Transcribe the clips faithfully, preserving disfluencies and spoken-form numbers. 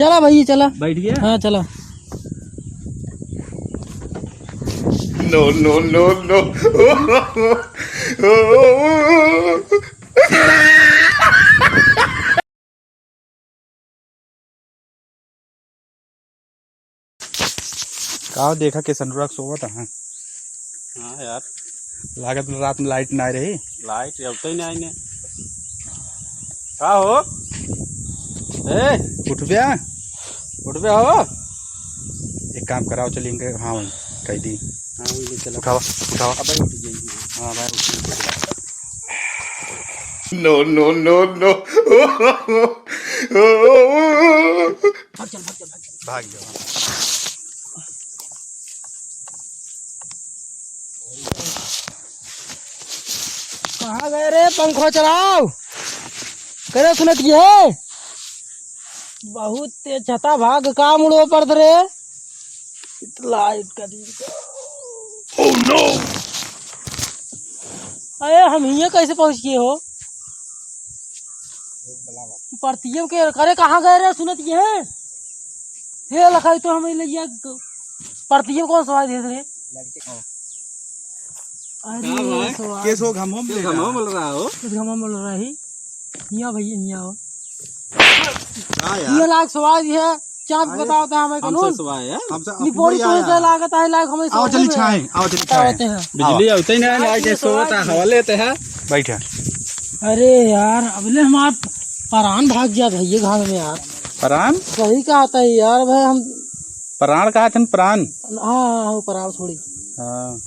चला भैया, चला। बैठ गया? हाँ, चला। No, no, no, no। का देखा के सनुरा सोवत है? हाँ यार। लागत में रात में लाइट ना रही। लाइट अब तो ही नहीं आईने। का हो? ए, उठब्या? उठब्या हो? एक काम कराओ, चलिए इनके, हाँ भाई, कह दी। हाँ, वही ले चलो। उठाओ, उठाओ। अब भाई उठ जाइए। हाँ भाई, उठ जाइए। No, no, no, no। भाग चल, भाग चल, भाग चल। भाग जाओ। कहाँ गए रे पंखो चलाओ? करे सुनत ये है? बहुत तेज छता भाग का मुड़ो पड़त रे। लाइट का दिन का। Oh no! अरे हम हियाँ कैसे पहुँच गए हो? परतीयम के करे कहाँ गए रे सुनत ये है? हे लखाई तो हमें ले गया। परतीयम कौन सवाल दे रहे? अरे हाँ भाई, सवाल। केस हो घमो में केस ले घमो रहा। बोल रहा हो? केस घमो बोल रहा ही। हियाँ भैया, हियाँ हो। हाँ यार। ये लाग सवाल ये है, चाँद अरे, बताओ तो हमें हमसे कानून। सवाल है। हमसे निपोरी अपने तो आया ऐसा है। लागत है, लाग हमें आओ, सोचे चली में छाए, आओ, चली छाए। बताओ। बिजली आओ। आवते ही ना, लाग के सोवत है, हवा लेते हैं। बैठा। अरे यार, अबले हमार परान भाग गया भैया घाम में यार। परान? सही कहा था यार भाई, हम परान कहा था, परान। हाँ, हाँ, हाँ, परान छोड़ी। हाँ।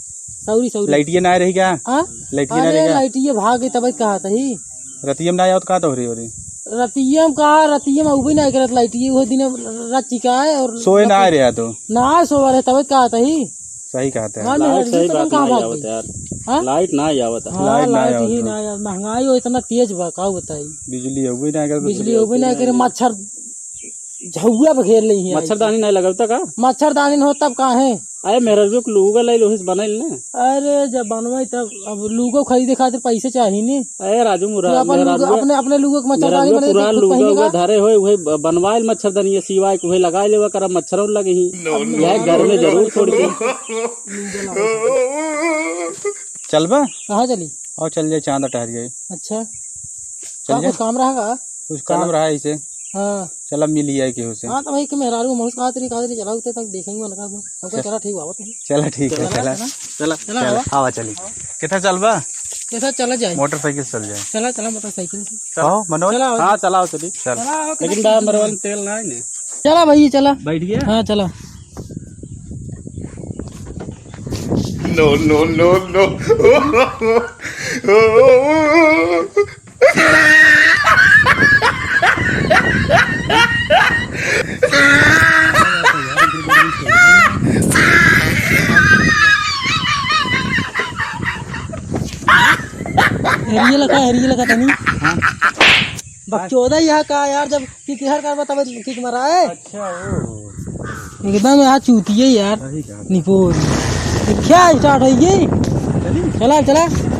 सौरी, सौरी। लाइटिया ना रही क्या? हाँ? लाइटिया ना अरे, रही क्या? लाइटिया भाग गई, तब कहा था ही। रतिया में ना आवत का तो हो रही, हो रही? रतिया में कहा, रतिया में उबे ना करत लाइटिया, वो दिन रात चिका है और सोए ना रति- रहा तो। ना सोवा रहे, तब कहा था ही। सही कहा था। हाँ, लाइट मेहरारू सही तो बात कहाँ ना भाग आवत गई? यार। हाँ? लाइट ना आवत है। हाँ, लाइट ना लाइट आवत ही है। ना आवत। महंगाई हो इतना तेज बा, का बताई? बिजली होबे ना करे, बिजली होबे ना करे, मच्छर झउआ पे घेर लेई है। मच्छरदानी नहीं लगावता का? मच्छरदानी न हो तब का है? अरे मेहरारू के लूगा ले लो, हिस बनाइल ना। अरे जब बनवाई तब अब लूगो खरीदे खातिर पैसे चाहिए ने। अरे राजू मुरा-, तू अपन लूगो, मेहरारू अपने, अपने लूगो के मच्छरदानी मेहरारू बनाई, पुरान खुद लूगा पहिने उगा का? धरे होए, उहे ब-, बनवाइल मच्छरदानी, ये सिवाय के उहे लगाई लेवा करा, मच्छरों लगे ही। No, no, यह घर में no, जरूर no, छोड़ के। No। चलबा? कहाँ चली? और चल जाए, चांद टहर जाए। अच्छा। चल का जाए। कुछ काम रहा का? कुछ काम चला। रहा इसे। हाँ। चला मिल ही आए केहू से। हाँ, तो भाई, कि मेहरारू महूस कहा तेरी, कहा तेरी चला उते तक देखेंगे, मन का हमको चल। चला ठीक बाबा तुम। चला ठीक है, चला, चला। चला। चला, चला, चला। बाबा। आवा चली। कितना चलबा? कैसा चला जाए? मोटरसाइकिल से चल जाए। चला, चला मोटरसाइकिल से। चल। आओ, मनोज। चला, आओ। हाँ, चलाओ चली। चल। चला, आओ, लेकिन कितना बा, मरवाल में तेल ना है ने। चला भैया, चला। बैठ गया? हाँ, चला। No, no, no, no। हेरिये लगा, हेरिये लगा तनी। हाँ। बकचोदा यहाँ का यार, जब किक हर करबा तब किक मरा है। अच्छा, ओ। एकदम यहाँ चूतिए यार। सही कहा। निपोर। क्या स्टार्ट होई गई? चली। चला, चला।